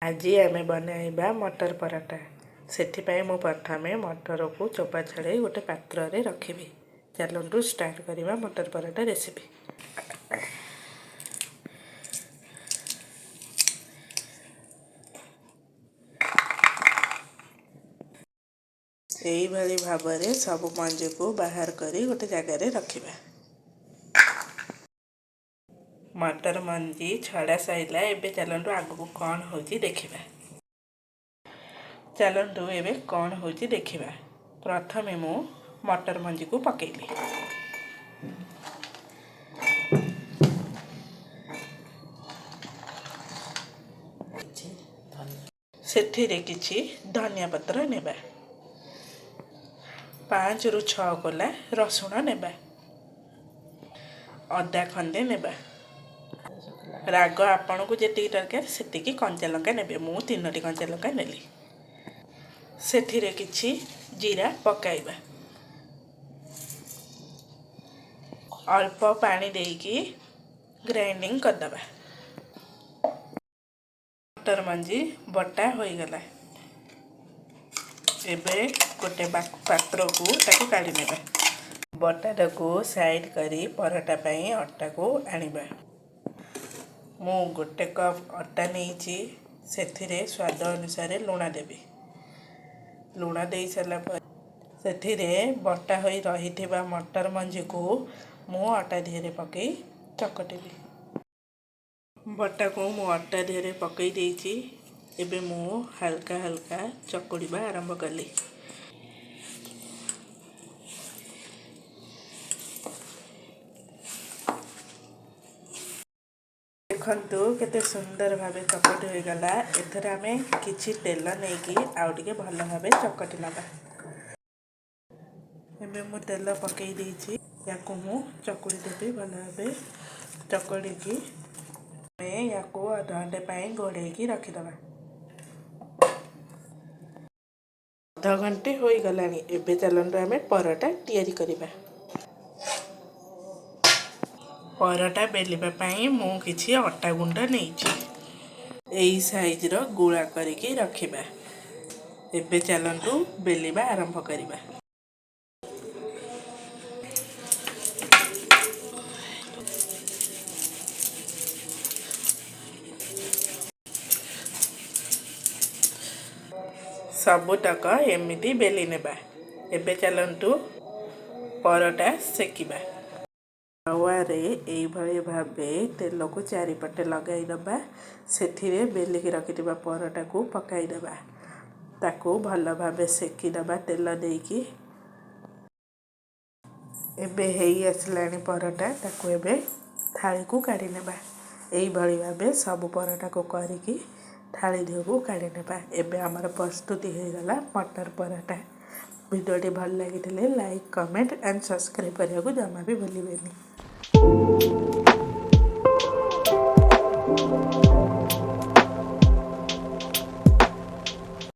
ଆଜି ଆମେ ବନାଇବା ମଟର ପରଟା। ସେଥିପାଇଁ ମୁଁ ପ୍ରଥମେ ମଟରକୁ ଚୋପା ଛଡ଼ାଇ ଗୋଟେ ପାତ୍ରରେ ରଖିବି। ଚାଲନ୍ତୁ ଷ୍ଟାର୍ଟ କରିବା ମଟର ପରଟା ରେସିପି। ଏଇଭଳି ଭାବରେ ସବୁ ମଞ୍ଜିକୁ ବାହାର କରି ଗୋଟେ ଜାଗାରେ ରଖିବା। ମଟର ମଞ୍ଜି ଛଡ଼ା ସରିଲା। ଏବେ ଚାଲନ୍ତୁ ଆଗକୁ କ'ଣ ହେଉଛି ଦେଖିବା। ଚାଲନ୍ତୁ ଏବେ କ'ଣ ହେଉଛି ଦେଖିବା। ପ୍ରଥମେ ମୁଁ ମଟର ମଞ୍ଜିକୁ ପକାଇଲି। ସେଥିରେ କିଛି ଧନିଆ ପତ୍ର ନେବା। 5ରୁ 6 କୋଲା ରସୁଣ ନେବା। ଅଦା ଖଣ୍ଡେ ନେବା। ରାଗ ଆପଣଙ୍କୁ ଯେତିକି ଦରକାର, ସେତିକି କଞ୍ଚା ଲଙ୍କା ନେବେ। ମୁଁ ତିନୋଟି କଞ୍ଚା ଲଙ୍କା ନେଲି। ସେଥିରେ କିଛି ଜିରା ପକାଇବା। ଅଳ୍ପ ପାଣି ଦେଇକି ଗ୍ରାଇଣ୍ଡିଙ୍ଗ କରିଦେବା। ମଟର ମଞ୍ଜି ବଟା ହୋଇଗଲା। ଏବେ ଗୋଟେ ପାତ୍ରକୁ ତାକୁ କାଢ଼ି ନେବା। ବଟାଟାକୁ ସାଇଡ଼୍ କରି ପରଟା ପାଇଁ ଅଟାକୁ ଆଣିବା। ମୁଁ ଗୋଟେ କପ୍ ଅଟା ନେଇଛି। ସେଥିରେ ସ୍ୱାଦ ଅନୁସାରେ ଲୁଣ ଦେବି। ଲୁଣ ଦେଇ ସାରିଲା ପରେ ସେଥିରେ ବଟା ହୋଇ ରହିଥିବା ମଟର ମଞ୍ଜିକୁ ମୁଁ ଅଟା ଦେହରେ ପକାଇ ଚକଟିବି। ବଟାକୁ ମୁଁ ଅଟା ଦେହରେ ପକାଇ ଦେଇଛି। ଏବେ ମୁଁ ହାଲକା ହାଲକା ଚକୁଡ଼ିବା ଆରମ୍ଭ କଲି। ଦେଖନ୍ତୁ, କେତେ ସୁନ୍ଦର ଭାବେ ଚକଟି ହୋଇଗଲା। ଏଥର ଆମେ କିଛି ତେଲ ନେଇକି ଆଉ ଟିକେ ଭଲ ଭାବେ ଚକଟି ନେବା। ଏବେ ମୁଁ ତେଲ ପକାଇ ଦେଇଛି। ୟାକୁ ମୁଁ ଚକୁଡ଼ି ଦେବି। ଭଲ ଭାବେ ଚକଡ଼ିକି ଆମେ ୟାକୁ ଅଧଘଣ୍ଟେ ପାଇଁ ଘୋଡ଼େଇକି ରଖିଦେବା। ଅଧଘଣ୍ଟେ ହୋଇଗଲାଣି। ଏବେ ଚାଲନ୍ତୁ ଆମେ ପରଟା ତିଆରି କରିବା। ପରଟା ବେଲିବା ପାଇଁ ମୁଁ କିଛି ଅଟା ଗୁଣ୍ଡ ନେଇଛି। ଏଇ ସାଇଜ୍ର ଗୁଳା କରିକି ରଖିବା। ଏବେ ଚାଲନ୍ତୁ ବେଲିବା ଆରମ୍ଭ କରିବା। ସବୁତକ ଏମିତି ବେଲି ନେବା। ଏବେ ଚାଲନ୍ତୁ ପରଟା ସେକିବା। ତାୱାରେ ଏଇଭଳି ଭାବେ ତେଲକୁ ଚାରିପଟେ ଲଗାଇଦେବା। ସେଥିରେ ବେଲିକି ରଖିଥିବା ପରଟାକୁ ପକାଇଦେବା। ତାକୁ ଭଲ ଭାବେ ସେକିଦେବା ତେଲ ଦେଇକି। ଏବେ ହେଇ ଆସିଲାଣି ପରଟା। ତାକୁ ଏବେ ଥାଳିକୁ କାଢ଼ି ନେବା। ଏଇଭଳି ଭାବେ ସବୁ ପରଟାକୁ କରିକି ଥାଳି ଦେହକୁ କାଢ଼ି ନେବା। ଏବେ ଆମର ପ୍ରସ୍ତୁତି ହେଇଗଲା ମଟର ପରଟା। ଭିଡ଼ିଓଟି ଭଲ ଲାଗିଥିଲେ ଲାଇକ୍, କମେଣ୍ଟ ଆଣ୍ଡ ସବସ୍କ୍ରାଇବ୍ କରିବାକୁ ଜମା ବି ଭୁଲିବେନି।